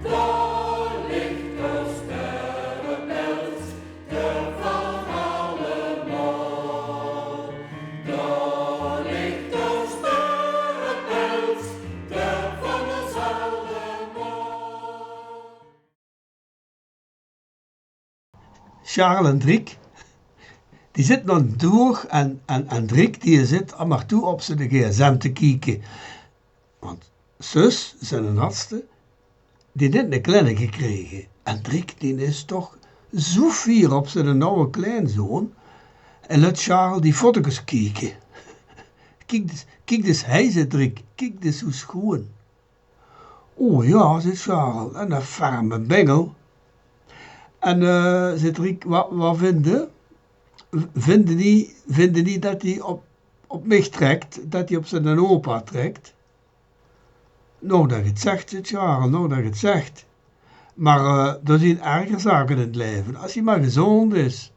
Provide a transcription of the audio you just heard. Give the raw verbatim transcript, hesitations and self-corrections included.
Dao ligt de sterrenpels, de van allemaol. Dao ligt de sterrenpels, de van ós allemaol. Sjarel en Driek, die zitte aon 't roer en, en, en Driek, die zit aaf en toe op ziene gsm te kieke. Want zus, ziene natste, die haet net 'ne kleine gekrege. En Driek, die is toch zoe fier op ziene nuje kleinzoon. En laot Sjarel die foto's kieke. Kiek dus, kiek dus, hei, zit Driek, kiek dus zoe schoen. O jao, zit Sjarel, en 'ne ferme bengel. En, eh, zit Driek, wa, wa vinde? V-, vinde die, vinde die det die op, op mich trekt, det die op ziene opa trekt? Noe, det ge 't zegt, zit Sjarel, noe, det ge 't zegt. Mer, eh, d'r zien erger zake in 't laeve. As ie mer gezónd is.